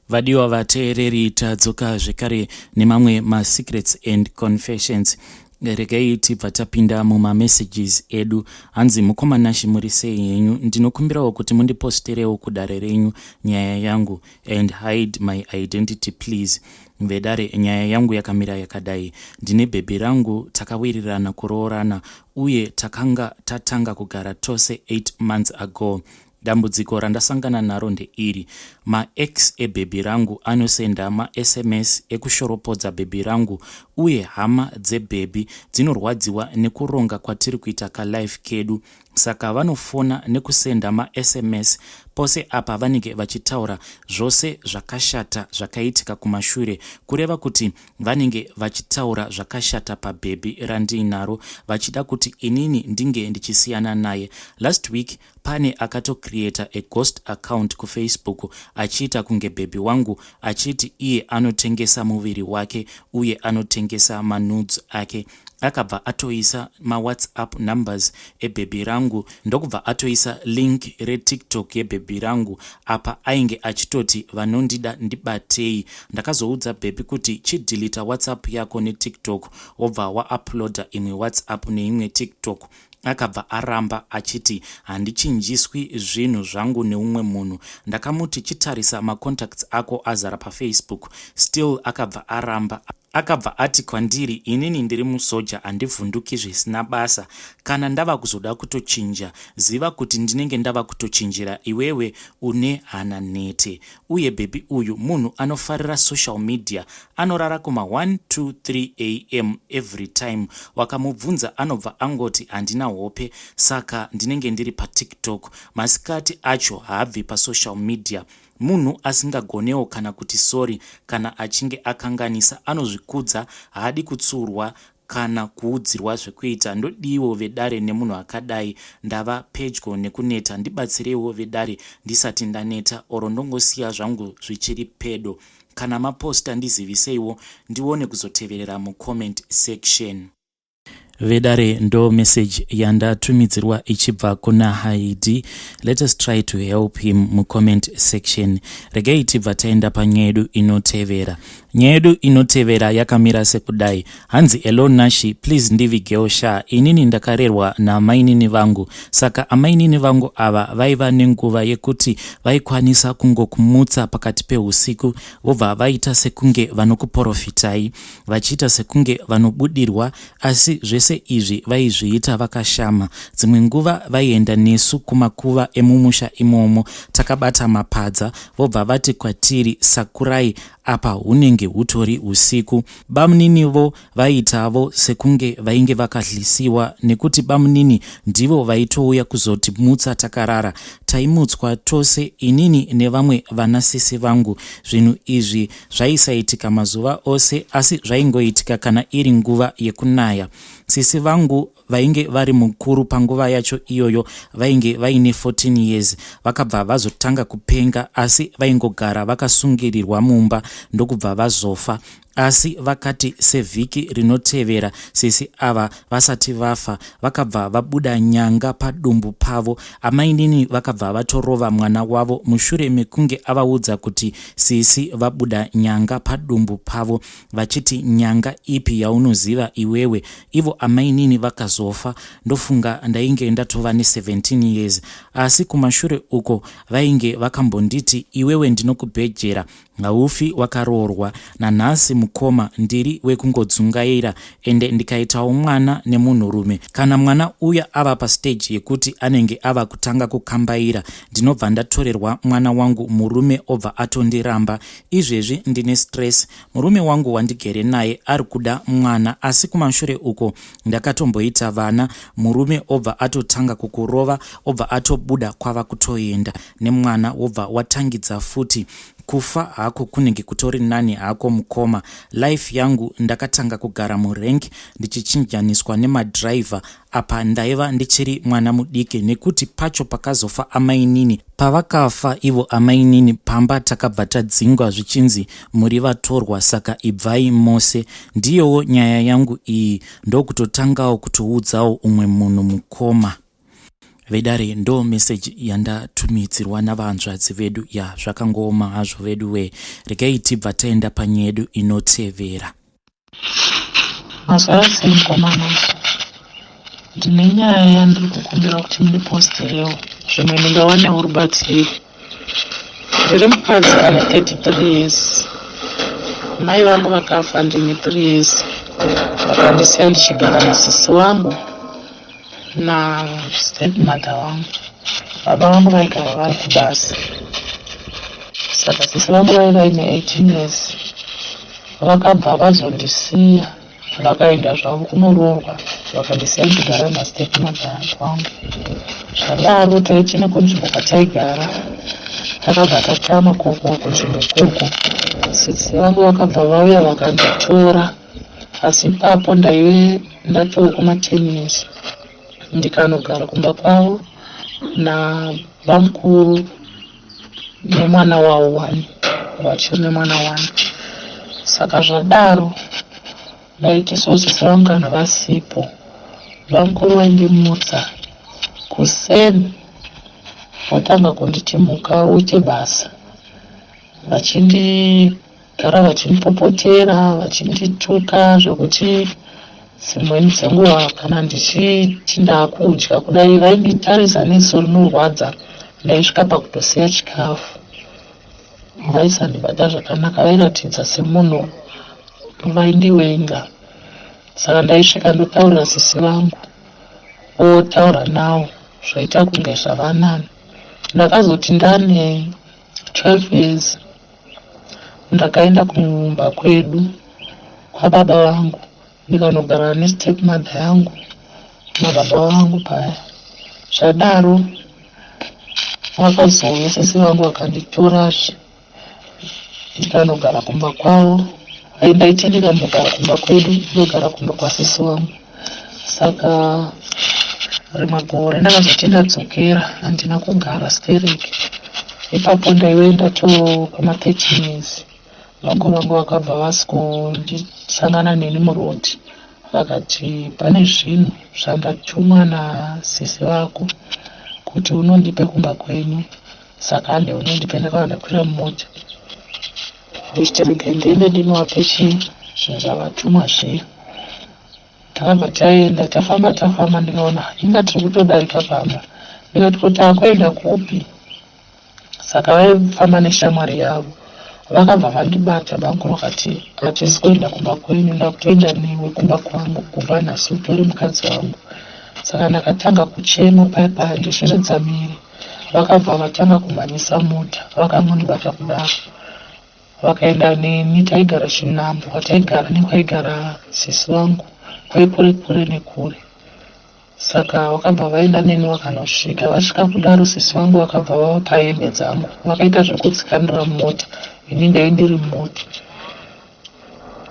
Vadiwa vateereri, tadzoka zvekare nemamwe masecrets and confessions. Regai tibva tapinda mumamessages edu. Hanzi, mukoma Nashi, muri sei henyu? Ndinokumbirawo kuti mundiposterewo kudare renyu nyaya yangu and hide my identity, please. Vedare, nyaya yangu yakamira yakadai. Ndine bhebhi rangu, takawirirana kuroorana uye takanga tatanga kugara tose 8 months ago. Dambudziko randasangana naro ndeiri: maex ebhebhi rangu anosenda maSMS ekushoropodza bhebhi rangu, uye hama dzebhebhi dzinorwadziwa nekuronga kwatiri kuita kalife kedu, saka vanofona nekusenda maSMS. Pose apa vanenge vachitaura zvose zvakashata zvakaitika kumashure, kureva kuti vanenge vachitaura zvakashata pabhebhi randiinaro, vachida kuti inini ndinge ndichisiyana naye. Last week pane akatocreata a ghost account kuFacebook achiita kunge bhebhi wangu, achiti iye anotengesa muviri wake uye anotengesa manudes ake. Akabva atoisa maWhatsApp numbers ebhebhi rangu, ndokubva atoisa link reTikTok yebhebhi rangu. Apa ainge achitoti, "Vanondida ndibatei." Ndakazoudza bhebhi kuti, "Chideleta WhatsApp yako neTikTok, wobva wauploada imwe WhatsApp neimwe TikTok." Akabva aramba achiti, "Handichinjiswi zvinhu zvangu neumwe munhu." Ndakamuti, "Chitarisa macontacts ako azara paFacebook." Still akabva aramba. Akabva ati kwandiri, "Inini ndiri musoja, handivhunduki zvisina basa. Kana ndava kuzoda kutochinja, ziva kuti ndinenge ndava kutochinjira iwewe une hana nhete." Uye bhebhi uyu munhu anofarira social media. Anorara kuma1 2 3 am every time. Wakamubvunza anobva angoti, "Handina hope, saka ndinenge ndiri paTikTok." Masikati acho haabvi pasocial media. Munhu asingagonewo kana kuti sorry kana achinge akanganisa. Anozvikudza, haadi kutsurwa kana kuudzirwa zvekuita. Ndodiwo vedare nemunhu akadai? Ndava pedyo nekuneta. Ndibatsireiwo vedare ndisati ndaneta, oro ndongosiya zvangu zvichiri pedo. Kana maposta ndiziviseiwo ndione kuzoteverera mucomment section. Vedare, ndo message yandatumidzirwa ichibva kuna Haidi. Let us try to help him mucomment section. Regai tibva taenda panyaya yedu inotevera. Nyaya yedu inotevera yakamira sekudai. Hanzi, "Hello Nashi, please ndivigeo sha. Inini ndakarerwa namainini vangu. Saka amainini vangu ava vaiva nenguva yekuti vaikwanisa kungokumutsa pakati peusiku, vobva vaita sekunge vanokuprofitai, vachiita sekunge vanobudirwa, asi zvese izvi vaizviita vakashama. Dzimwe nguva vaienda nesu kumakuva emumusha imomo takabata mapadza, vobva vati kwatiri, 'Sakurai.' Apa hunenge hutori usiku. Bamuninivo vaiitavo sekunge vainge vakahlisiwa, nekuti bamunini ndivo vaitouya kuzotimutsa takarara. Taimutswa tose, inini nevamwe vanasisi vangu. Zvinhu izvi zvaisaitika mazuva ose, asi zvaingoitika kana iri nguva yekunaya. Sisi vangu vainge vari mukuru panguva yacho iyoyo vainge vaine 14 years. Vakabva vazotanga kupenga, asi vaingogara vakasungirirwa mumba, ndokubva vazofa. Asi vakati sevhiki rinotevera sisi ava vasati vafa, vakabva vabuda nyanga padumbu pavo. Amainini vakabva vatorova mwana wavo mushure mekunge avaudza kuti sisi vabuda nyanga padumbu pavo, vachiti, 'Nyanga ipi yaunoziva iwewe?' Ivo amainini vakazofa ndofunga ndainge ndatova ne17 years. Asi kumashure uko vainge vakambonditi, 'Iwewe ndinokubhejera, haufi wakaroorwa.' Nanhasi mukoma ndiri wekungodzungaira, ende ndikaitawo mwana nemunhurume, kana mwana uya ava pastage yekuti anenge ava kutanga kukambaira, ndinobva ndatorerwa mwana wangu, murume obva atondiramba. Izvezvi ndine stress. Murume wangu wandigere naye ari kuda mwana, asi kumashure uko ndakatomboita vana, murume obva atotanga kukurova, obva atobuda kwava kutoenda nemwana, wobva watangidza futi. Kufa hako kunenge kutori nani hako mukoma. Life yangu, ndakatanga kugara murank ndichichinjaniswa nemadhiraivha. Apa ndaiva ndichiri mwana mudiki, nekuti pacho pakazofa amainini, pavakafa ivo amainini, pamba takabva tadzingwa zvichinzi muri vatorwa, saka ibvai mose. Ndiyowo nyaya yangu iyi. Ndokutotangawo kutoudzawo umwe munhu mukoma." Vedare ndo message yandatumidzirwa navahanzvadzi vedu ya zvakangooma hazvo vedu wee regai tibva taenda panyaya yedu inotevera. Maswera sei mukoma Nashe? Ndine nyaya yandiri kukumbira kuti mundiposterewo zvimwe ndingawanewo rubatsiro. Ndiri mukadzi ane 33 years. Mai vangu vakafa ndine 3 years vakandisiya ndichigara nasisi vangu nastepmother vangu. Baba vangu vaigara vari kubasa. Saka sisi vangu vaive vaine 18 years vakabva vazondisiya vakaenda zvavo kunoroorwa vakandisiya ndichigara nastepmother vangu. Zvadaro taiti nekunzvimbo kwataigara takabva tatama koko kunzvimbo ikoko. Sisi vangu vakabva vauya vakanditora asi ipapo ndaive ndatove kuma 10 years ndikanogara kumba kwavo nabamukuru nemwana wavo one vachiri nemwana one saka zvadaro ndaiti sosisi vangu kana vasipo bamukuru vaindimutsa kuseni votanga kunditi muka uite basa vachindigara vachindipopotera vachindituka zvekuti dzimweni dzenguva kana ndichiti ndakudya kudai vainditarisa neziso rinorwadza ndaisvika pakutosiya chikafu vaisandibata zvakanaka vairatidza semunhu vaindiwenga saka ndaisvika ndotaurira sisi vangu otaura nawo zvaita kunge zvavanani ndakazoti ndane 12 years ndakaenda kumba kwedu kwababa vangu ndikanogara nestep mother yangu nababa vangu paya zvadaro vakazouya sisi vangu vakanditorazve ndikanogara kumba kwavo ndaiti ndikandogara kumba kwedu ndogara kumba kwasisi vangu saka rimwe gore ndakazoti ndadzokera handina kugara stereki ipapo ndaive ndatoo pama 13 years vangu vangu vakabva vasikondisangana neni muroad vakati pane zvinhu zvandatumwa nasisi vako kuti unondipe kumba kwenyu saka hande unondipe ndakava ndakwira mumota ndichiti rega ndiende ndinovape chii zvinhu zvavatumwa zviya Takabva taenda tafamba tafamba ndikaona inga tiri kutodarika pamba ndikati ko takuenda kupi saka vaifamba neshamwari yavo vakabva vandibata bangu vakati hatisi kuenda kumba kwenyu ndakutoenda newe kumba kwangu kubva nhasi utori mukadzi wangu saka ndakatanga kuchema paya paya ndichiridza miri vakabva vatanga kumhanyisa mota vakangondibata kudaro Vakaenda neni taigara chinhambo kwataigara nekwaigara sisi vangu kwaikure kure nekure saka vakabva vaenda neni vakanosvika vasvika kudaro sisi vangu vakabva vavapa hembe dzangu vakaita zvekudzikandira mumota ini ndai ndiri mumota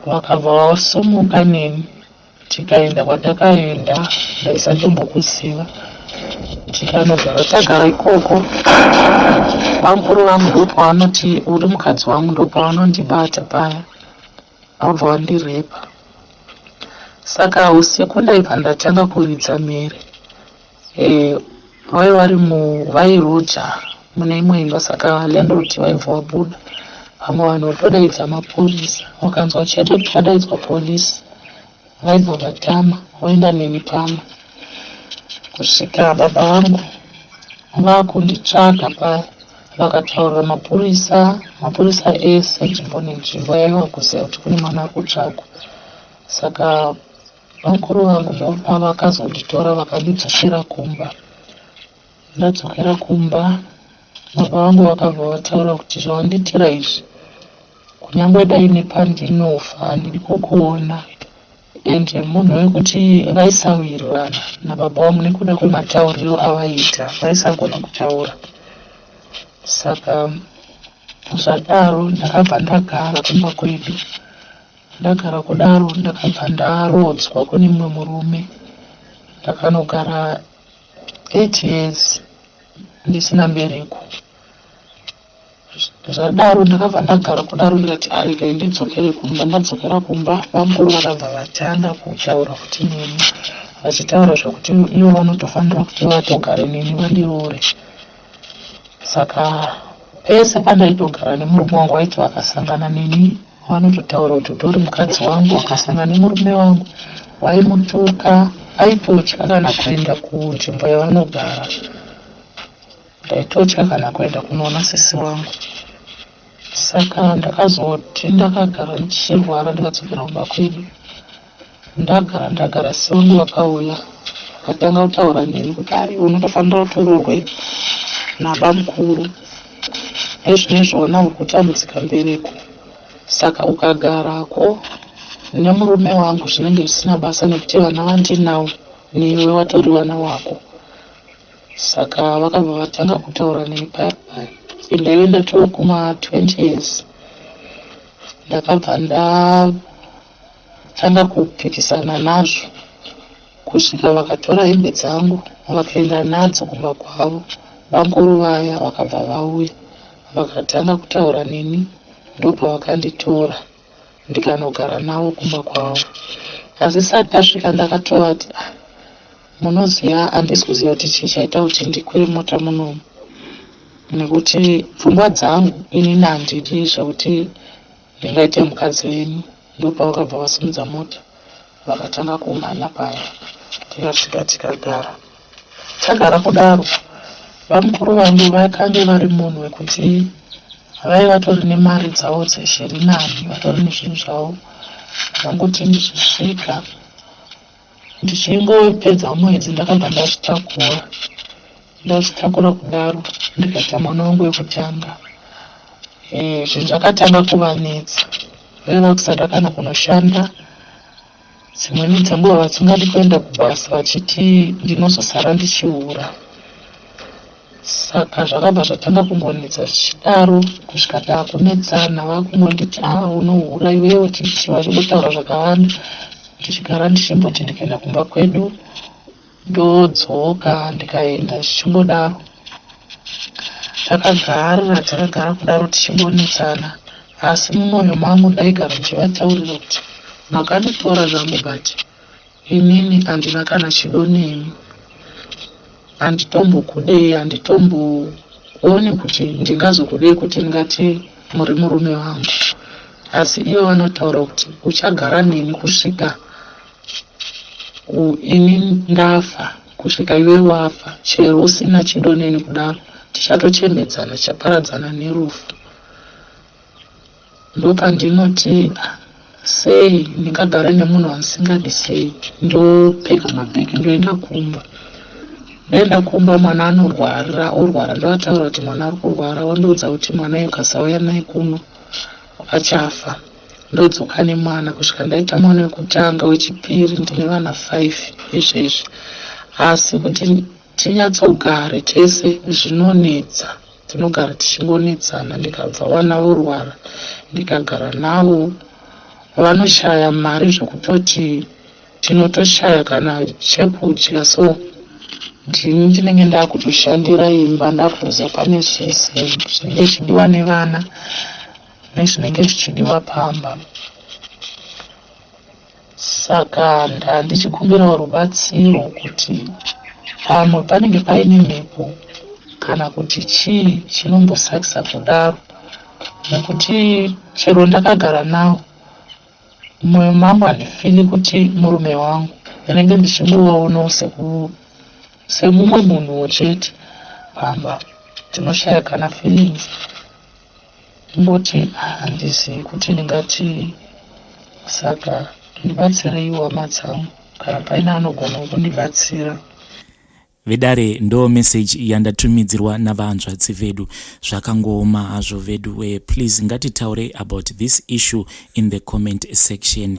vakabva vasumuka neni Tikaenda kwatakaenda ndaisatombokuziva tikanogara tagara ikoko bamukuru vangu ndopavanoti uri mukadzi wangu ndopavanondibata paya vabva vandirepa saka usiku ndaibva ndatanga kuridza mhere Eh, vaive vari mu vairoja mune imwe imba saka landlord vaibva vabuda vamwe vanhu votodaidza mapurisa vakanzwa chete kuti padaidzwa polisi vaibva vatama voenda neni pamwe kusvika baba vangu vakunditsvaga paya vakataurira mapurisa mapurisa ese nzvimbo nenzvimbo yaiva kuziva kuti kune mwana ari kutsvagwa saka Vakuru vangu ndopavakazonditora vakandidzosera kumba. Ndadzokera kumba baba vangu vakabva vataura kuti zvawandiitira izvi kunyangwe dai nepandinofa handidi kukuona ende munhu wekuti vaisawirirana nababa vangu nekuda kwematauriro avaiita vaisagona kutaura saka zvadaro ndakabva ndagara kumba kwedu Ndagara kudaro ndakabva ndarodzwa kune mumwe murume. Ndakanogara 8 years ndisina mbereko. Zvadaro ndakabva ndagara kudaro ndikati aregai ndidzokere kumba. Ndadzokera kumba bamukuru vakabva vatanga kutaura futi neni. Vachitaura zvekuti ivo vanotofanira kuti vatogare neni vandiroore. Saka pese pandaitogara nemurume wangu vaiti vakasangana neni vanototaura kuti utori mukadzi wangu, wakasangana nemurume wangu waimutuka, aitotya kana kuenda kunzvimbo yavanogara. Ndaitotya kana kuenda kunoona sisi wangu. Saka ndakazoti ndakagara ndichirwara ndikadzokera kumba kwedu. Ndagara ndagara sisi vangu vakauya vakatanga kutaura neni kuti ari unotofanira kutoroorwa nabamukuru. Ezvinezvi ona uri kutambudzika mbereko saka ukagarako nemurume wangu zvinenge zvisina basa nekuti vana vandinawo newe watori vana wako. Saka vakabva vatanga kutaura neni paya paya. Ndaive ndatova kuma 20 years. Ndakabva ndatanga kupikisana nazvo kusvika vakatora hembe dzangu vakaenda nadzo kumba kwavo. Bamkuru vaya vakabva vauya vakatanga kutaura neni ndopavakanditora ndikanogara navo kumba kwavo. Asi sati tasvika ndakatovati ah, munoziva handisi kuziva kuti chii chaita kuti ndikwire mota munomu nekuti pfungwa dzangu inini handidi zvekuti ndingaite mukadzi wenyu. Ndopavakabva vasimudza mota vakatanga kumhanya paya tikasvika tikagara. Tagara kudaro bamukuru vangu vakange vari munhu wekuti vaiva vatori nemari dzavo dzezviri nani vatori nezvinhu zvavo. Ndakangoti ndichisvika ndichingopedza mwedzi ndakabva ndazvitakura. Ndazvitakura kudaro ndikaita mwana wangu wekutanga. Eh, zvinhu zvakatanga kuvanetsa. Vaiva kusada kana kunoshanda. Dzimweni dzenguva vasingadi kuenda kubasa vachiti ndinozosara ndichihura. Saka zvakabva zvatanga kungonetsa zvichidaro kusvika takunetsana vakungonditi haa unohura iwewe chichi vachingotaura zvakawanda. Ndichigara ndichimboti ndikaenda kumba kwedu ndodzoka ndikaenda zvichingodaro. Takagara takagara kudaro tichingonetsana asi mumwoyo mangu ndaigara ndichivataurira kuti makanditora zvangu but inini handina kana chido nemi handitombokudei handitombooni kuti ndingazokudei kuti ndingati muri murume wangu asi ivo vanotaura kuti uchagara neni kusvika Ini ndafa kusvika iwe wafa chero usina chido neni kudaro tichatochemedzana tichaparadzana nerufu. Ndopandinoti sei ndingagare nemunhu wandisingadi sei ndopfeka mabhegi ndoenda kumba. Ndaenda kumba mwana anorwara orwara ndovataura kuti mwana ari kurwara vondiudza kuti mwana uyu ukasauya naye kuno achafa. Ndodzoka nemwana kusvika ndaita mwana wekutanga wechipiri ndine vana 5 izvezvi asi kuti tinyatsogare tese zvinonetsa tinogara tichingonetsana ndikabva vana vorwara ndikagara navo vanoshaya mari zvekutoti tinotoshaya kana chekudya so ndini ndinenge ndakutoshandira imba ndakutoziva pane zvese zvinenge zvichidiwa nevana nezvinenge zvichidiwa pamba. Saka ndandichikumbirawo rubatsiro kuti pamwe panenge paine mhepo kana kuti chii chinombosakisa kudaro nekuti chero ndakagara nawo mumwoyo mangu handifili kuti murume wangu ndinenge ndichingovaonawo semumwe munhuwo chete pamba tinoshaya kana feelings Ndoti handizivi kuti ndingatii saka ndibatsireiwo hama dzangu kana paine anogona kundibatsira. Vedare ndo message yandatumidzirwa navahanzvadzi vedu. Zvakangooma hazvo veduwee. Please ngatitaurei about this issue in the comment section.